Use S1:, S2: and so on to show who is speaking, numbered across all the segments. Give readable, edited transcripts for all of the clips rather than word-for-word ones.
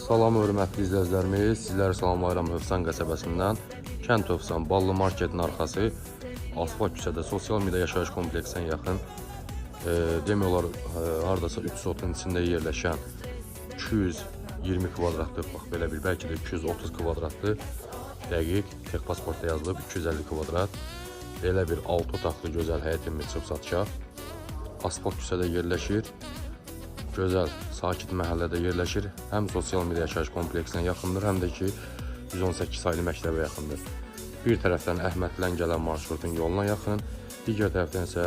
S1: Salam hörmətli izləyicilərimiz, sizləri salamlayıram Hövsan qəsəbəsindən. Kənd Hövsan Ballı Marketin arxası, asfalt küçədə sosial media yaşayış kompleksinə yaxın, demək olar hardasa 3 sotun içində yerləşən 220 kvadratlıq, bax belə bir, bəlkə də 230 kvadratlı, dəqiq texpasportda yazılıb 250 kvadrat. Belə bir 6 otaqlı gözəl həyət evimiz çıxıb satışa. Asfalt küçədə yerləşir. Gözəl, sakit məhəllədə yerləşir. Həm sosial media yaşayış kompleksinə yaxındır, həm də ki 118 saylı məktəbə yaxındır. Bir tərəfdən Əhmədlən gələn marşrutun yoluna yaxın, digər tərəfdən isə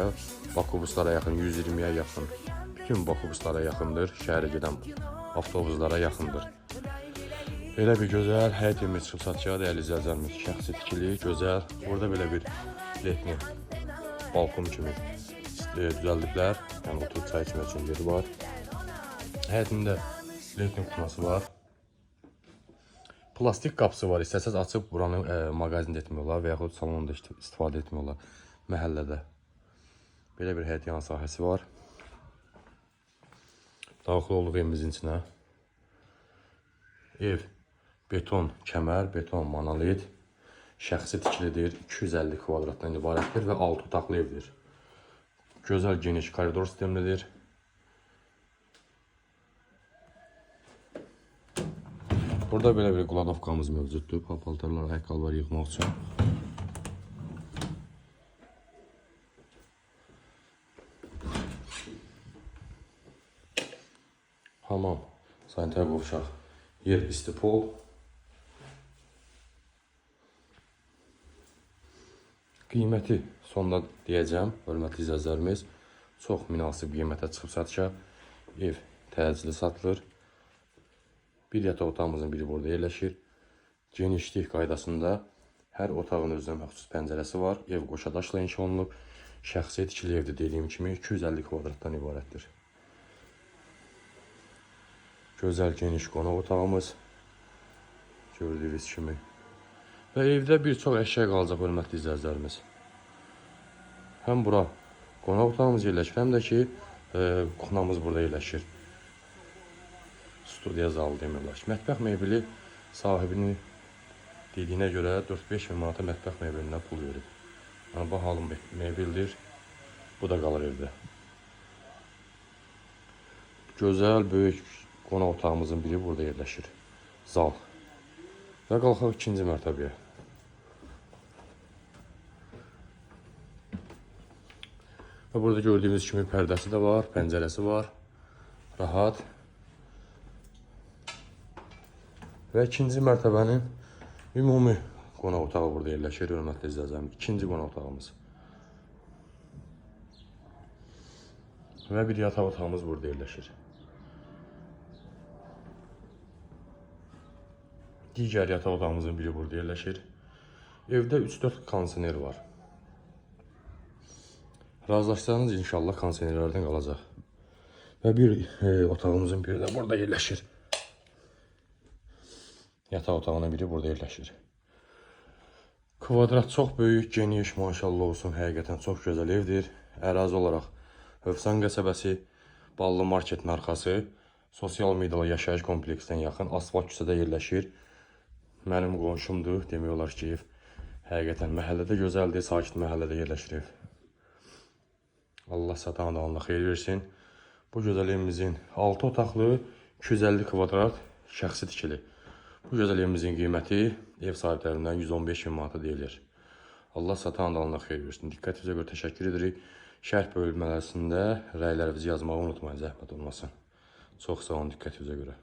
S1: Bakubuslara yaxın, 120-yə yaxın. Bütün Bakubuslara yaxındır, şəhərə gedən avtobuslara yaxındır. Belə bir gözəl həyət evimiz çıxıb satışa, dəyərli izləyicilərimiz. Şəxsi tikili, gözəl. Burada belə bir letni balkon kimi düzəldiblər. Yəni oturub çay içmək üçün yeri var. Həyətində letni kuxnası var. Plastik qapısı var. İstəsəz açıb buranı mağazin etmək olar və yaxud salonda istifadə etmək olar məhəllədə. Belə bir həyət yan sahəsi var. Daxil olduq evimizin içinə. Ev beton kəmər, beton monolit, şəxsi tikilidir. 250 kvadratdan ibarətdir və 6 otaqlı evdir. Gözəl geniş koridor sistemlidir. Burada belə bir qladovkamız mövcuddur. Paltarlar, ayaqqabılar yığmaq üçün. Hamam, sanitar qovşaq, yer istipol. Qiyməti sonda deyəcəm, hörmətli izləyicilərimiz. Çox münasib qiymətə çıxıb satışa. Ev təcili satılır. Bir yataq otağımızın biri burada yerləşir. Genişlik qaydasında hər otağın özünə məxsus pəncərəsi var. Ev qoşa daşla inşa olunub. Şəxsi tikili evdir dediyim kimi 250 kvadratdan ibarətdir. Gözəl geniş qonaq otağımız. Gördüyünüz kimi. Və evdə bir çox əşya qalacaq hörmətli izləyicilərimiz. Həm bura qonaq otağımız yerləşir, həm də ki kuxnamız burada yerləşir. Studiya zalı demək olar. Mətbəx mebeli sahibinin dediyinə görə 4-5 min manata mətbəx mebelinə pul verib. Yəni bahalı mebeldir. Bu da qalır evdə. Gözəl, böyük qonaq otağımızın biri burada yerləşir. Zal. Və qalxaq ikinci mərtəbəyə. Və burada gördüyünüz kimi pərdəsi də var, pəncərəsi var. Rahat. Və ikinci mərtəbənin ümumi qonaq otağı burada yerləşir, hörmətli izləyicilərim. İkinci qonaq otağımız. Və bir yataq otağımız burada yerləşir. Digər yataq otağımızın biri burada yerləşir. Evdə 3-4 kondisioner var. Razılaşsanız inşallah kondisionerlərdən qalacaq. Və bir otağımızın biri də burada yerləşir. Yataq otağının biri burada yerləşir. Kvadrat çox böyük, geniş, maşallah olsun. Həqiqətən çox gözəl evdir. Ərazi olaraq Hövsan qəsəbəsi, Ballı Marketin arxası, sosial medialı yaşayış kompleksinə yaxın asfalt küçədə yerləşir. Mənim qonşumdur, demək olar ki, ev. Həqiqətən məhəllədə gözəldir, sakit məhəllədə yerləşir ev. Allah satan alına xeyir versin. Bu gözəl evimizin 6 otaqlı, 250 kvadrat şəxsi tikili. Bu gözəl evimizin qiyməti ev sahiblərindən 115 min manata deyilir. Allah satan alına xeyir versin. Diqqətinizə görə təşəkkür edirik. Şərh bölmələrində rəylərinizi yazmağı unutmayın, zəhmət olmasın. Çox sağ olun diqqətinizə görə.